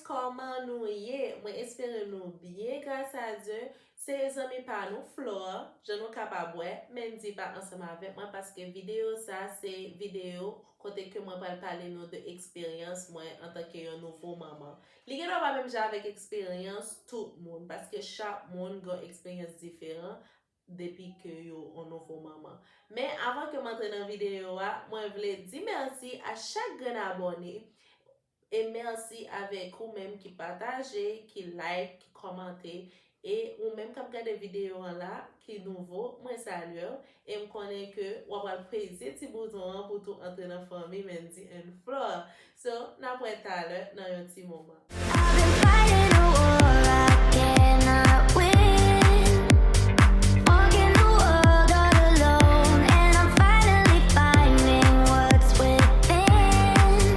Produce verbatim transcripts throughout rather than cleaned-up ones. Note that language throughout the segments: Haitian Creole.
Kòman nou ye? Mwen espere nou byen, gras a Dye. Se zanmi pa nou, Flore, jan nou kapab wè, Mendy pa ansanm avèk mwen paske videyo sa se videyo kote ke mwen pral pale nou de eksperyans mwen antanke yon nouvo manman. Li gen dwa pa menm jan avèk eksperyans tout moun, paske chak moun gen yon eksperyans diferan depi ke yo yon nouvo manman. Men avan ke m antre nan videyo a, mwen vle di mèsi a chak grenn abòne e mèsi avèk ou menm ki pataje, ki like, ki kòmante, e ou menm k ap gade videyo an la, ki nouvo, mwen salye w, e m konnen ke w ap al peze ti bouton an pou tou antre nan fanmi Mendy and Flore. So, n ap wè talè nan yon ti moman. I've been fighting a war I cannot win. Walking the world all alone, and I'm finally finding what's within.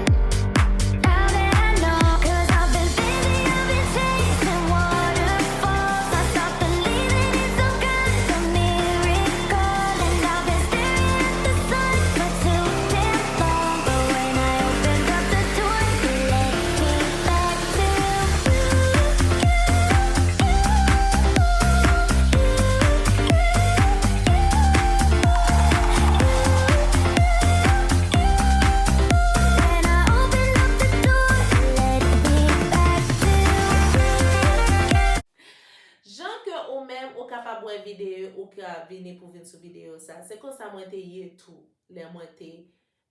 Now that I know, 'cause I've been busy, I've been chasing waterfalls. I stopped believing in some kind of miracle, and I've been staring at the sun for too damn long. But when I opened up the door, you led me back to you. When I opened up the door, you led me back to you. Jan ke ou menm ou kapab wè videyo, ou ka vini pou vin sou videyo sa. Se konsa mwen te ye tou, lè mwen te,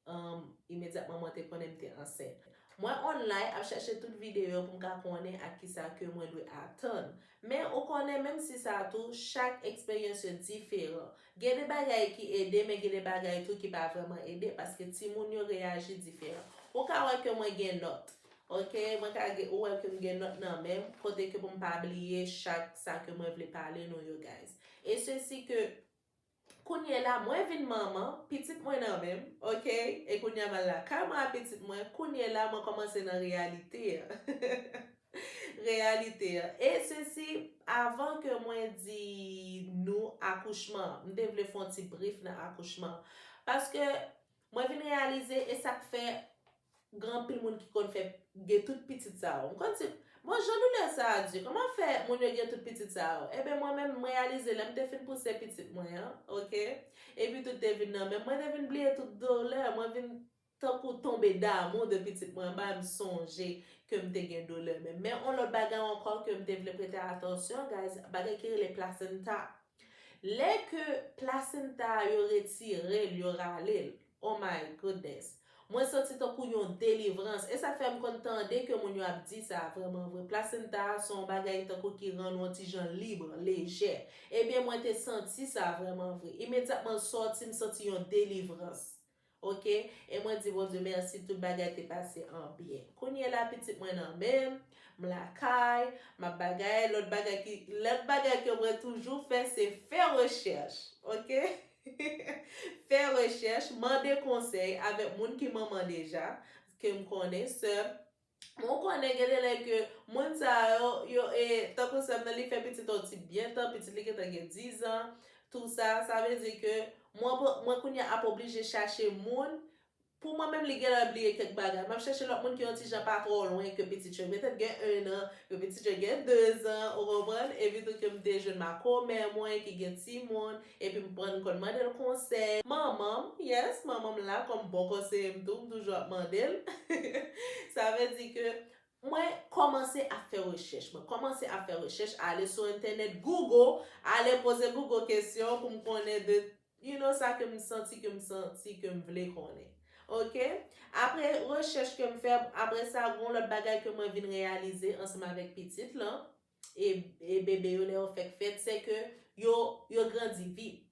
um, imedyatman mwen te konnen m te ansent. Mwen online ap chèche tout videyo pou m ka konnen ak kisa ke mwen dwe atann. Men ou konnen, menm si sa tou, chak eksperyans yo diferan. Gen de bagay ki ede, men gen de bagay tou ki pa vrèman ede, paske timoun yo reyaji diferan. Ou ka wè ke mwen gen nòt. Ok, mwen ka gen, ou wè ke m gen nòt nan men m, kote ke pou m pa bliye chak sa ke mwen vle pale nou yo, guys. E sesi ke, kounye la, mwen vin manman, pitit mwen nan men m, ok? E kounye a m al lakay mwen a pitit mwen, kounye la, mwen kòmanse nan reyalite a. Reyalite a. E sesi, avan ke mwen di nou akouchman, m te vle fè yon ti brief nan akouchman. Paske mwen vin reyalize, e sa k fè gen anpil moun ki konn fè, gen tout pitit sa yo. M konn di, bon, jan doulè sa a di, kòman fè moun yo gen tout pitit sa yo? Eben, mwen menm, m reyalize lè m te fin pouse pitit mwen an, ok? Epi tout te vin nan men m, mwen te vin bliye tout doulè, mwen vin tankou tonbe damou de pitit mwen, bay m sonje ke m te gen doulè menm. Men yon lòt bagay ankò ke m te vle prete atansyon, guys, bagay ki rele plasenta. Lè ke plasenta a yo retire l, yo rale l, oh my goodness. Mwen santi tankou yon delivrans. E sa fè m konn tande ke moun yo ap di sa vrèman vre. Plasenta a se yon bagay tankou ki rann ou yon ti jan lib, lejè. Ebyen, mwen te santi sa vrèman vre. Imedyatman l sòti, m santi yon delivrans. Ok? E mwen di Bondye mèsi, tout bagay te pase an byen. Kounye la, pitit mwen nan men m, m lakay, m ap bagay. Lòt bagay ki, lòt bagay ke mwen toujou fè, se fè rechèch. Ok? Fè rechèch, mande konsèy avèk moun ki manman deja, ke m konnen, sè m. Ou konnen gen de lè ke moun sa yo, yo, e, tankou sè m nan, li fè pitit yon ti byen tan, pitit li gentan gen diz an, tou sa, sa vle di ke mwen, mwen kounye a ap oblije chache moun, pou mwen menm li genlè bliye kèk bagay. M ap chache lòt moun ki yon ti jan pa twò lwen ke pitit yo. Petèt gen en an, ke pitit yo gen de zan, ou konprann? Epi tou ke m te jwenn makomè mwen ki gen timoun, epi m pran, m konn mande l konsèy. Manman m, yes, manman m la kòm bon konseye m tou, m toujou ap mande l. Sa vle di ke mwen kòmanse ap fè rechèch. Mwen kòmanse ap fè rechèch, ale sou entènèt, Google, ale poze Google kesyon pou m konnen de, you know, sa ke m santi, ke m santi, ke m vle konnen. Ok? Apre rechèch ke m fè, apre sa, gen yon lòt bagay ke mwen vin reyalize ansanm avèk pitit lan, e, e bebe yo lè yo fèk fèt, se ke yo, yo grandi vit.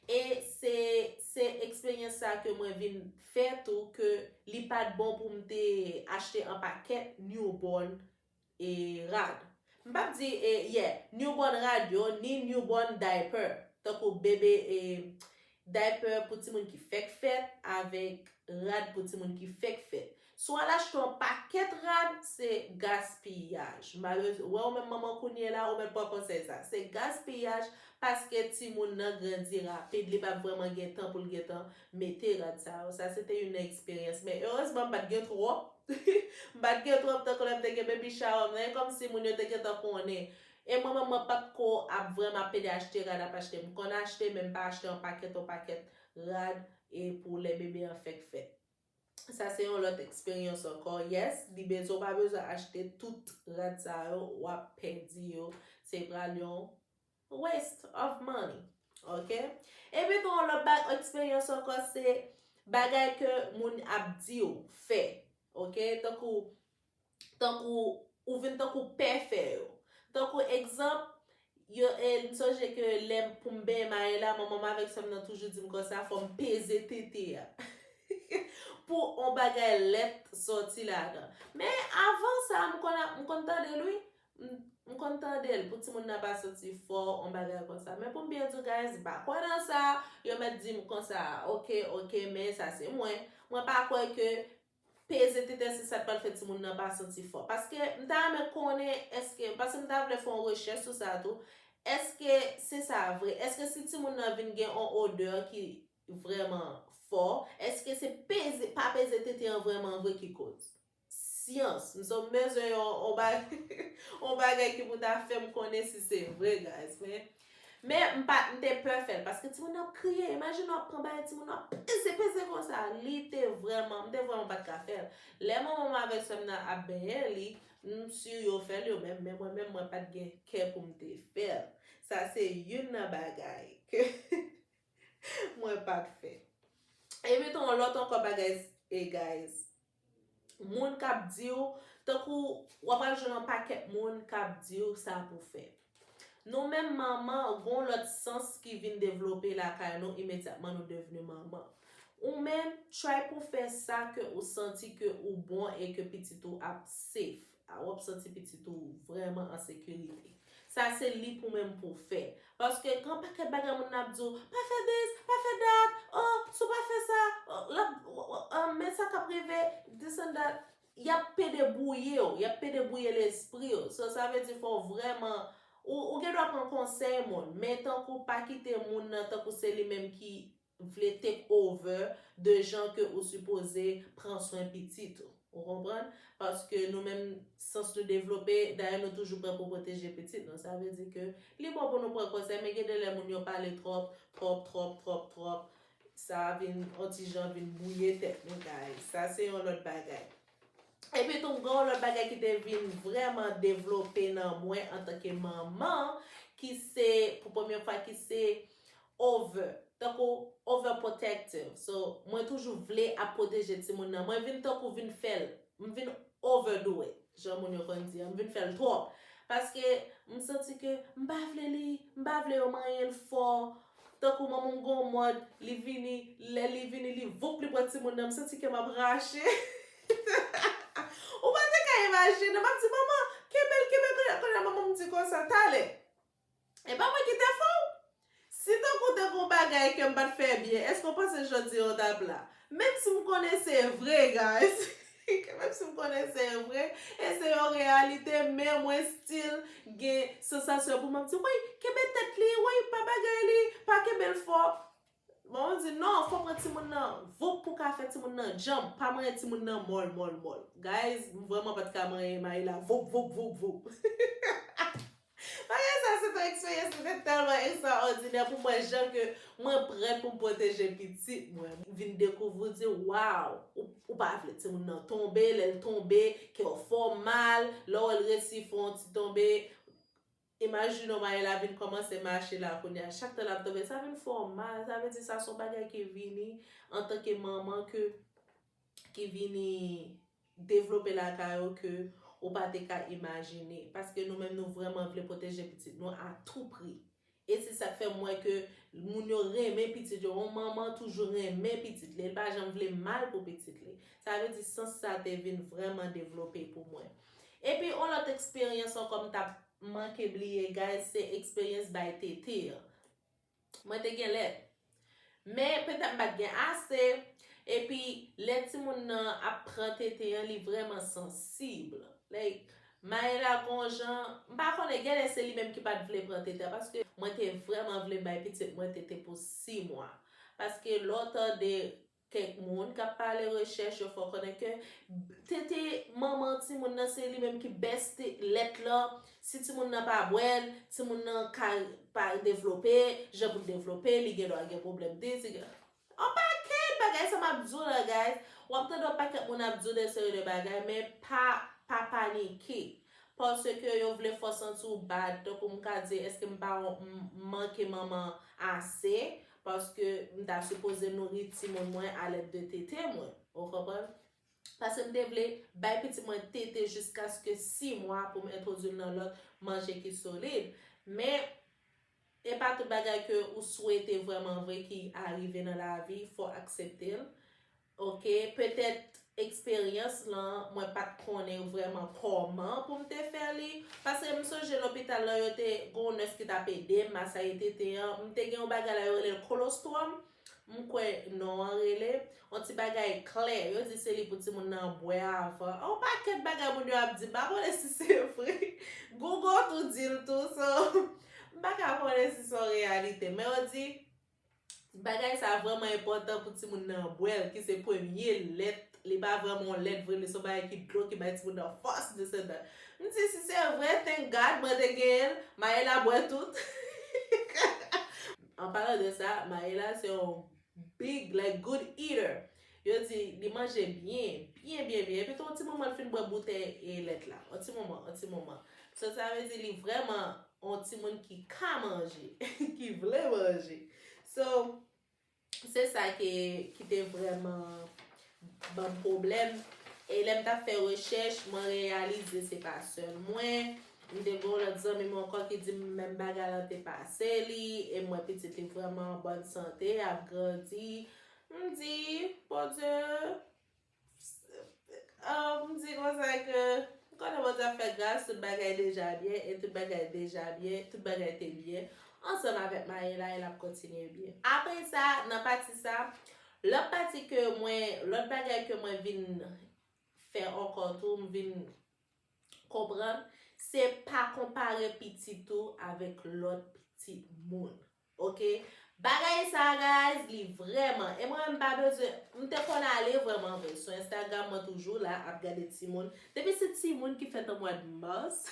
E se, se eksperyans sa ke mwen vin fè tou, ke li pa t bon pou m te achte an pakèt newborn e rad. M p ap di, e, yeah, newborn rad yo, ni newborn diaper. Tankou bebe, e, diaper pou timoun ki fèk fèt, avèk rad pou timoun ki fèk fèt. Si w al achte yon pakèt rad, se gaspiyaj. Malerez, ou wè ou menm manman kounye la, ou mèt pran konsèy sa. Se gaspiyaj paske timoun nan grandi rapid, li p ap vrèman gen tan pou l gentan mete rad sa yo. Sa se te youn nan eksperyans. Men erezman, m pa t gen twòp. M pa t gen twòp tankou lè m te gen baby shower m nan. E kòmsi moun yo te gentan konnen. E mwen menm, mwen pa t ko ap vrèman ap pede achte rad ap achte. M konn achte, men m pa achte yon pakèt, yon pakèt rad e pou lè bebe an fèk fèt. Sa se yon lòt eksperyans ankò. Yes, li bezwen, ou pa bezwen achte tout rad sa yo, w ap pèdi yo. Se pral yon waste of money. Ok? Epi tou yon lòt ba- eksperyans ankò, se bagay ke moun ap di w fè. Ok? Tankou, tankou, ou vin tankou pè fè yo. Tankou egzanp, yo, e, m sonje ke lè m pou m benyen Maela, manman m avèk sè m nan toujou di m konsa, fò m peze tete a. Pou on bagay lèt sòti ladan. Men avan sa, m konn, m konn tande l, wi. M, m konn tande l pou timoun nan pa santi fò, on bagay konsa. Men pou m byen di w, guys, m pa kwè nan sa. Yo mèt di m konsa, ok, ok, men sa se mwen. Mwen pa kwè ke peze tete se sa k pral fè timoun nan pa santi fò. Paske m ta renmen konnen, èske, paske m ta vle fè yon rechèch sou sa tou. Èske se sa vre? Èske si timoun nan vin gen yon odè ki vrèman fò, èske se peze, pa peze tete an vrèman vre ki koz? Syans. M sot bezwen yon, yon ba- yon bagay ki pou ta fè m konnen si se vre, guys. Men, men m pa, m te pè fè l, paske timoun nan ap kriye. Imajine w ap pran bagay timoun nan ap peze, peze konsa. Li te vrèman, m te vrèman pa t ka fè l. Lè manman m avèk sè m nan ap benyen li, m si yo fè l yo menm, men mwen menm, mwen pa t gen kè pou m te fè l. Sa se youn nan bagay ke mwen pa t fè. Epi tou yon lòt ankò bagay, e guys, moun k ap di w, tankou w ap al jwenn yon pakèt moun k ap di w sa pou fè. Nou menm manman, gon lòt sans ki vin devlope lakay nou imedyatman nou devni manman. Ou menm, try pou fè sa ke ou santi ke ou bon e ke pitit ou ap safe. A, w ap santi pitit ou vrèman an sekirite. Sa se li pou menm pou fè. Paske gen pakèt bagay moun ap di w, pa fè this, pa fè that, oh, si w pa fè sa, oh, l ap, oh, oh, oh, men sa k ap rive, this and that. Y ap pede bwouye w, y ap pede bwouye lespri w. So, sa vle di fò w vrèman, ou, ou gen dwa pran konsèy moun, men tankou pa kite moun nan tankou se li menm ki vle take over de jan ke ou sipoze pran swen pitit ou. Ou konprann? Paske nou menm, sans nou devlope, dayè nou toujou prè pou pwoteje pitit nou. Sa vle di ke li bon pou nou pran konsèy, men gen de lè moun yo pale twòp, twòp, twòp, twòp, twòp. Sa vin, on ti jan vin bwouye tèt nou, guys. Sa se yon lòt bagay. Epi tou, gen yon lòt bagay ki te vin vrèman devlope nan mwen antanke manman, ki se, pou premye fwa, ki se over, tankou overprotective. So, mwen toujou vle ap pwoteje timoun nan. Mwen vin tankou vin fè l, m vin overdo it, jan moun yo konn di a. M vin fè l twòp. Paske m santi ke m pa vle li, m pa vle yo manyen l fò. Tankou manman m gon mòd, li vini, lè li vini, li voup, li pran timoun nan, m santi ke m ap rache. Ou pa te ka imajine, m ap di, "Manman, kenbe l, kenbe l," kounye a, kounye a manman m di konsa, "Talè." E pa mwen ki te fè w. Si tankou te gon bagay ke m pa t fè byen, èske w panse jodi a w t ap la? Menm si m konnen se vre, guys. Menm si m konnen se vre, e se yon reyalite, men mwen still gen sansasyon pou mwen di, "Woy, kenbe tèt li, woy, pa bagay li, pa kenbe l fò." Bon, mwen di, "Non, fò w pran timoun nan, voup pou w ka fè timoun nan djanm, pa manyen timoun nan mòl, mòl, mòl." Guys, m vrèman pa t ka manyen Maïla, voup, voup, voup, voup. Bagay sa se yon eksperyans ki te tèlman ekstraòdinè pou mwen, jan ke mwen prèt pou m pwoteje pitit mwen. M vin dekouvri, di, "Waw, ou, ou pa vle timoun nan tonbe, lè l tonbe, kè w fè w mal, lè w wè l resi fè yon ti tonbe." Imajine w, Maïla vin kòmanse mache la kounye a, chak tan l ap tonbe, sa vin fè w mal, sa vle di sa se yon bagay ki vini antanke manman ke, ki vini devlope lakay ou ke ou pa te ka imajine. Paske nou menm nou vrèman vle pwoteje pitit nou a tou pri. E se sa k fè m wè ke moun yo renmen pitit yo. Yon manman toujou renmen pitit li. Li pa janm vle mal pou pitit li. Sa vle di sans sa te vin vrèman devlope pou mwen. Epi yon lòt eksperyans ankò m t ap manke bliye, guys, se eksperyans bay tete an. Mwen te gen lèt. Men petèt m pa t gen ase. Epi lè timoun nan ap pran tete an, li vrèman sansib. Like, Maïla gon jan, m pa konnen, genlè se li menm ki pa t vle pran tete an, paske mwen te vrèman vle bay pitit mwen tete pou sis mwa. Paske lè w tande kèk moun k ap pale rechèch, yo fè w konnen ke tete manman timoun nan se li menm ki bèste lèt lan. Si timoun nan pa bwè l, timoun nan ka pa devlope jan pou l devlope, li gen dwa gen pwoblèm de, ti gen yon pakèt bagay sa m ap di w la, guys. W ap tande yon pakèt moun ap di w de seri de bagay, men pa, pa panike. Paske yo vle fè w santi w bad. Tankou m ka di, èske m pa yon, m, m manke manman ase? Paske m ta sipoze nouri timoun mwen alèd de tete mwen. Ou konprann? Paske m te vle bay pitit mwen tete jiskaske sis mwa pou m entwodui l nan lòt manje ki solid. Men, e pa tout bagay ke ou swete vrèman vre ki arive nan lavi, fò w aksepte l. Oke, petèt eksperyans lan, mwen pa t konnen vrèman kòman pou m te fè li. Paske m sonje lopital lan, yo te gon nès ki t ap ede m masaye tete an. M te gen yon bagay la, yo rele l kolostwòm. M kwè non an rele. Yon ti bagay klè. Yo di se li pou timoun nan bwè avan. Yon pakèt bagay moun yo ap di. M pa konnen si se vre. Google tou di l tou. So, m pa ka konnen si se yon reyalite. Men yo di, bagay sa vrèman enpòtan pou timoun nan bwè l, ki se premye lèt. Li pa vrèman yon lèt vre, men se yon bagay ki dlo ki bay timoun nan fòs de sèt an. M di, si se vre, thank God, mwen te genyen l, Maëla bwè tout. An palan de sa, Maëla se yon big, like, good eater. Yo di, li manje byen, byen, byen, byen. Epi tou, yon ti moman, l fin bwè boutèy e lèt la. Yon ti moman, yon ti moman. So, sa vle di, li vrèman yon timoun ki ka manje, ki vle manje. So, se sa ki, ki te vrèman ban m pwoblèm. E lè m t ap fè rechèch, mwen reyalize se pa sèl mwen. M te gen yon lòt zanmi m ankò ki di m menm bagay lan te pase li. E m wè pitit li vrèman an bòn sante, ap grandi. M di, Bondye, Ah, m di konsa ke, m konnen Bondye ap fè gras, tout bagay deja byen, e tout bagay deja byen, tout bagay te byen, ansanm avèk Maëla, e l ap kontinye byen. Apre sa, nan pati sa, lòt pati ke mwen, lòt bagay ke mwen vin fè ankò tou, m vin konprann, se pa konpare pitit ou avèk lòt pitit moun. Oke? Bagay sa, guys, li vrèman. E mwen menm, m pa bezwen, m te konn ale vrèman vre. Sou Instagram, mwen toujou la, ap gade timoun. Depi se timoun ki fèt an mwa mas,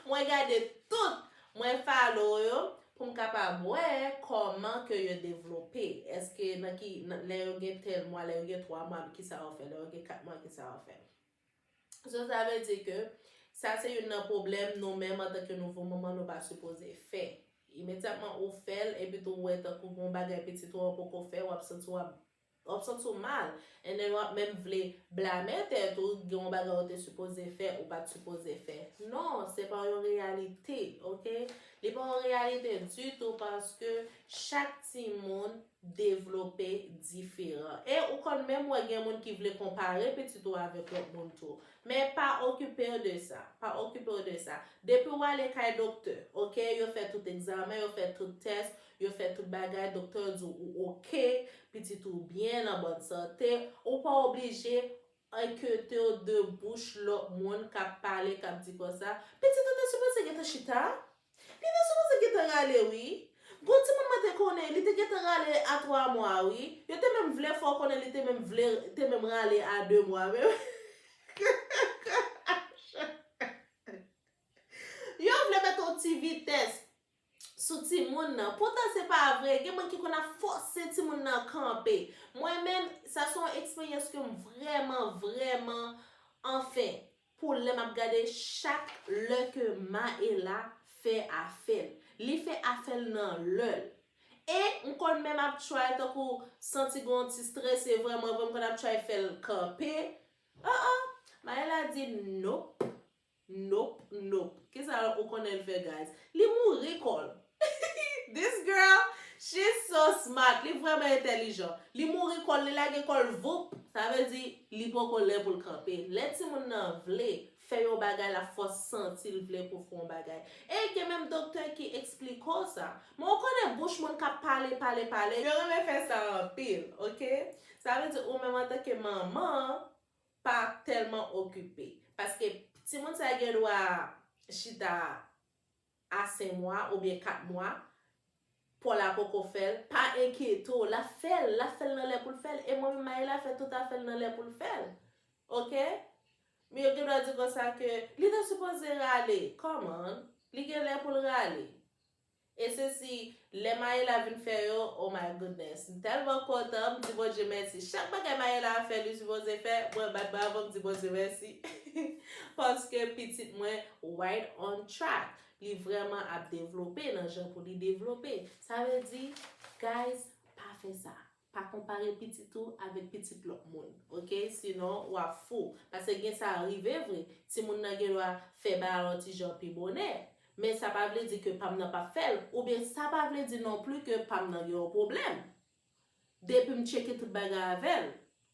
mwen gade tout. Mwen follow yo pou m kapab wè kòman ke yo devlope. Èske nan ki, nan, lè yo gen tèl mwa, lè yo gen twa mwa, kisa yo fè? Lè yo gen kat mwa, kisa yo fè? So, sa vle di ke sa se youn nan pwoblèm nou menm antanke nouvo manman nou pa sipoze fè. Imedyatman ou fè l, epi tou ou wè tankou gon bagay pitit ou an poko fè, w ap santi w ap, w ap santi w mal. And then w ap menm vle blame tèt ou, gen yon bagay ou te sipoze fè, ou pa t sipoze fè. Non, se pa yon reyalite, oke? Li pa yon reyalite ditou paske chak timoun devlope diferan. E ou konn menm wè gen moun ki vle konpare pitit ou avèk lòt moun tou. Men pa okipe w de sa. Pa okipe w de sa. Depi w ale kay doktè, oke, yo fè tout egzamen, yo fè tout tès, yo fè tout bagay, doktè di w ou oke, pitit ou byen, an bòn sante, ou pa oblije enkyete w de bouch lòt moun k ap pale, k ap di konsa, pitit ou te sipoze gentan chita. Li te sipoze gentan rale, wi. Gon timoun mwen te konnen, li te gentan rale a twa mwa, wi. Yo te menm vle fè w konnen li te menm vle, te menm rale a de mwa, menm. Yo vle mete yon ti vitès sou timoun nan. Poutan se pa vre. Gen moun ki konn ap fòse timoun nan kanpe. Mwen menm, sa se yon eksperyans ke m vrèman, vrèman, anfen, pou lè m ap gade chak lè ke Maëla fè afè l. Li fè afè l nan lè l. E m konn menm ap try tankou santi gon ti strese vrèman, vrèman m konn ap try fè l kanpe. Ah, ah. Maëla di, nope. Nope, nope. Kisa ou konnen l fè, guys? Li mouri kò l. This girl, she's so smart. Li vrèman entèlijan. Li mouri kò l, li lage kò l, voup. Sa vle di, li poko lè pou l kanpe. Lè timoun nan vle fè yon bagay, l ap fè w santi l vle pou fè yon bagay. E gen menm doktè ki eksplike w sa. Men ou konnen bouch moun k ap pale, pale, pale. Yo renmen fè sa anpil, oke? Sa vle di, ou menm antanke manman, pa tèlman okipe. Paske timoun sa gen dwa chita a senk mwa oubyen kat mwa, Paul la poko fè l, pa enkyete w, l ap fè l, l ap fè l nan lè pou l fè l, e mwen menm Maëla fè tout afè l nan lè pou l fè l. Oke? Men yo gen dwa di konsa ke li te sipoze rale. Kòman? Li gen lè pou l rale. E se si lè Maëla vin fè yo, oh my goodness, m tèlman kontan, m di Bondye mèsi. Chak bagay Maëla fè, li sipoze fè, mwen bat bravo, m di Bondye mèsi. Paske pitit mwen right on track. Li vrèman ap devlope nan jan pou li devlope. Sa vle di, guys, pa fè sa. Pa konpare pitit ou avèk pitit lòt moun, oke? Sinon, w ap fou. Paske gen sa rive vre, timoun nan gen dwa fè bagay yon ti jan pi bonè. Men sa pa vle di ke pa m nan p ap fè l, oubyen sa pa vle di non pli ke pa m nan gen yon pwoblèm. Depi m tcheke tout bagay avè l,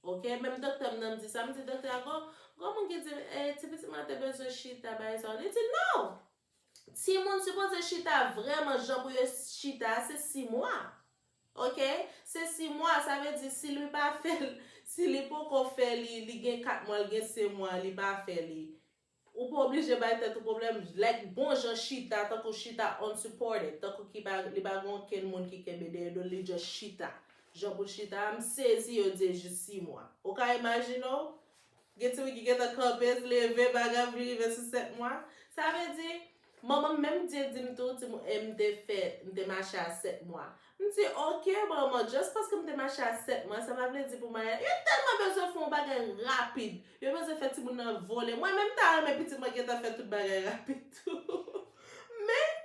oke? Menm doktè m nan m di sa, m di, "Doktè a, gon, gon moun ki di, eh, ti pitit mwen te bezwen chita, bagay sa yo." Li di, "Non! Timoun sipoze chita vrèman jan pou yo chita a, se sis mwa." Oke? Se sis mwa, sa vle di si li pa fè l, si li poko fè li, li gen kat mwa, li gen senk mwa, li pa fè li. Ou pa oblije bay tèt ou pwoblèm, like bon jan chita, tankou chita unsupported, tankou ki pa, li pa gen okenn moun ki kenbe dèyè do l, li just chita. Jan pou l chita a, m sezi yo di e jis sis mwa. Ou ka imajine w? Gen timoun ki gentan kanpe, leve, bagay, vin rive sou sèt mwa. Sa vle di, manman m menm te di m tou, timoun, e m te fè, m te mache a sèt mwa. M di, "Oke, manman, just paske m te mache a sèt mwa, sa pa vle di pou Maëla." Yo tèlman bezwen fè yon bagay rapid. Yo bezwen fè timoun nan vole. Mwen menm, m ta renmen pitit mwen gentan fè tout bagay rapid tou. Men,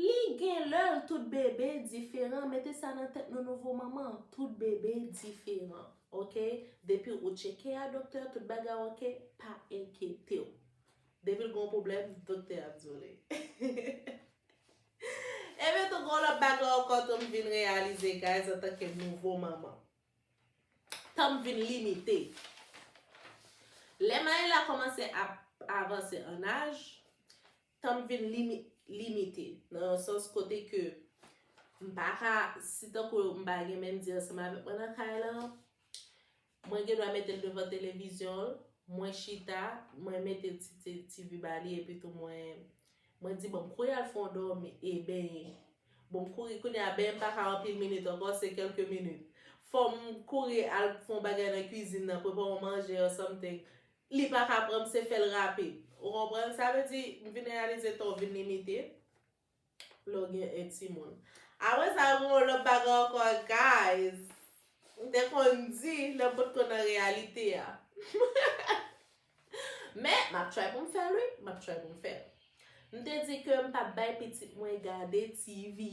li gen lè l, tout bebe diferan. Mete sa nan tèt nou, nouvo manman. Tout bebe diferan. Oke? Depi ou tcheke a doktè, tout bagay oke, pa enkyete w. Depi l gen yon pwoblèm, doktè ap di w li. Epi tou, gen yon lòt bagay ankò tou m vin reyalize, guys, antanke nouvo manman. Tan m vin limite. Lè Maëla kòmanse ap avanse an aj, tan m vin limi-, limite. Nan yon sans kote ke m pa ka, si tankou m pa gen Mendy ansanm avèk mwen nan kay lan, mwen gen dwa mete l devan televizyon, mwen chita, mwen mete ti, ti, T V ba li, epi tou mwen, mwen di, "Bon, m kouri al fè yon dòmi e benyen." Bon, m kouri, kounye a, benyen m pa ka anpil minit ankò, se kèlke minit. Fò m kouri al fè yon bagay nan kwizin nan, prepare yon manje or something. Li pa ka pran m, se fè l rapid. Ou konprann? Sa vle di, m vin reyalize tan w vin limite lè w gen yon timoun. Apre sa, gen yon lòt bagay ankò, guys. M te konn di, lè m potko nan reyalite a. Men, m ap try pou m fè l, wi. M ap try pou m fè l. M te di ke m p ap bay pitit mwen gade T V.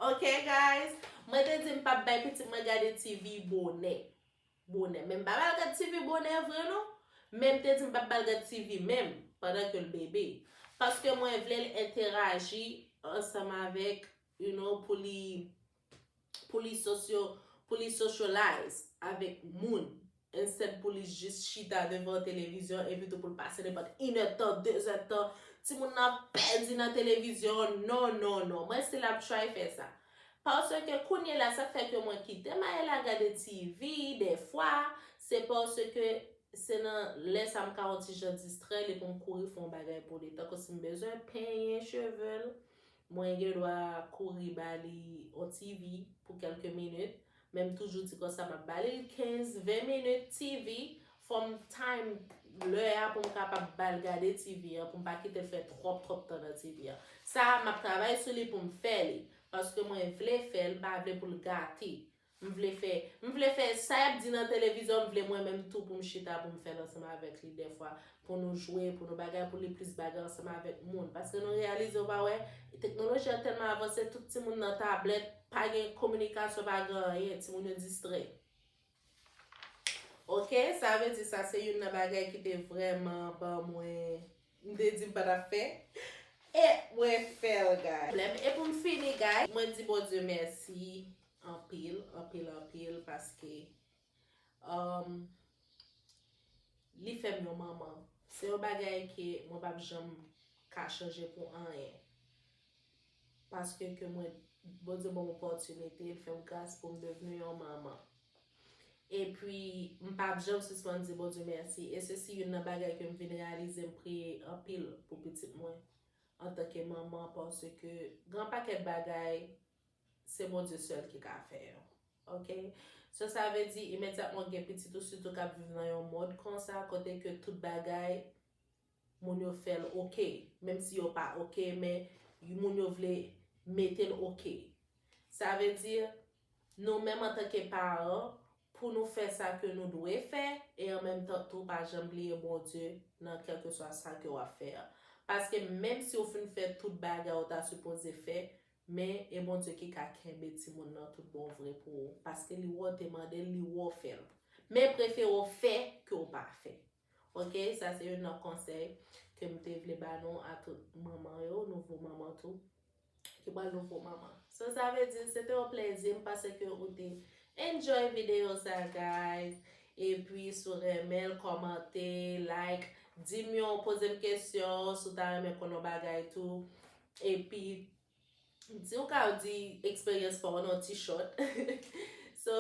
Oke, guys? Mwen te di m p ap bay pitit mwen gade T V bonè. Bonè. Men m pa ba l gad T V bonè vre non. Men m te di m p ap ba l gad T V menm pandan ke l bebe. Paske mwen vle l enteraji ansanm avèk, you know, pou li, pou li sosyo, pou li socialize avèk moun. Instead pou li jis chita devan televizyon epi tou pou l pase nenpòt inèdtan, dezèdtan, timoun nan pèdi nan televizyon. Non, non, non. Mwen still ap try fè sa. Paske kounye la, sa k fè ke mwen kite Maëla gade T V dèfwa, se paske se nan lè sa m ka yon ti jan distrè li pou m kouri fè yon bagay pou li. Tankou si m bezwen penyen cheve l, mwen gen dwa kouri ba li yon T V pou kèlke minit. Men m toujou di konsa, m ap ba li l kenz, ven minit T V, fò m time lè a pou m kapab ba l gade T V an, pou m pa kite l fè twòp, twòp tan nan T V an. Sa a, m ap travay sou li pou m fè li, paske mwen vle fè l, m pa vle pou l gate. M vle fè, m vle fè sa y ap di nan televizyon, m vle mwen menm tou pou m chita, pou m fè l ansanm avèk li dèfwa, pou nou jwe, pou nou bagay, pou li plis bagay ansanm avèk moun. Paske nou reyalize, ou pa wè, teknoloji a tèlman avanse, tout timoun nan tablèt, pa gen kominikasyon, pa gen anyen, timoun yo distrè. Oke, sa vle di sa se youn nan bagay ki te vrèman ban mwen, m te di m pa t ap fè. E mwen fè l, guys. E pou m fini, guys, mwen di Bondye mèsi anpil, anpil, anpil, paske, um, li fè m yon manman. Se yon bagay ke mwen p ap janm ka chanje pou anyen. Paske ke mwen, Bondye ban m opòtinite, l fè m gras pou m devni yon manman. Epi, m p ap janm sispann di Bondye mèsi. E se si youn nan bagay ke m vin reyalize, m priye anpil pou pitit mwen antanke manman, paske gen yon pakèt bagay se Bondye sèl ki ka fè yo. Ok? So, sa vle di, imedyatman w gen pitit ou, sitou k ap viv nan yon mond konsa, kote ke tout bagay, moun yo fè l ok. Menm si yo pa ok, men moun yo vle mete l ok. Sa vle di, nou menm antanke paran, pou nou fè sa ke nou dwe fè, e an menm tan tou, pa janm bliye Bondye nan kèlkeswa sa ke w ap fè a. Paske menm si w fin fè tout bagay ou ta sipoze fè, men e Bondye ki ka kenbe timoun nan tout bon vre pou ou. Paske li wè w te mande l, li wè w fè l. Men prefere w fè ke w pa fè. Ok, sa se youn nan konsèy ke m te vle ba nou a tout manman yo, nouvo manman tou, ki pral nouvo manman. So, sa vle di, se te yon plezi, m panse ke ou te enjoy videyo sa, guys. Epi, si w renmen l, kòmante, like, di m yon, poze m kesyon, si w ta renmen konn yon bagay tou. Epi, si w ka di eksperyans pa w nan ti short. So,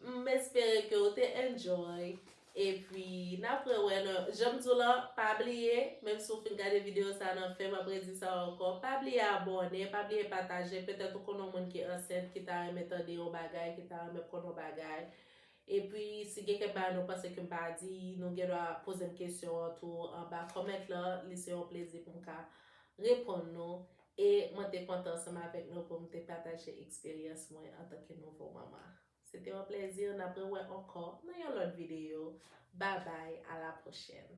m espere ke w te enjoy. Epi, n ap rewè nan, jan m di w la, pa bliye, menm si w fin gade videyo sa nan fen, m ap redi sa ankò, pa bliye abòne, pa bliye pataje, petèt ou konn yon moun ki ansent, ki ta renmen tande yon bagay, ki ta renmen konn yon bagay. Epi, si gen kèk bagay nou panse ke m pa di, nou gen dwa poze m kesyon an tou anba comment lan, li se yon plezi pou m ka reponn nou. E mwen te kontan ansanm avèk nou pou m te pataje eksperyans mwen antanke nouvo manman. Se te yon plezi, n ap rewè ankò nan yon lòt videyo. Babay, a la pwochèn.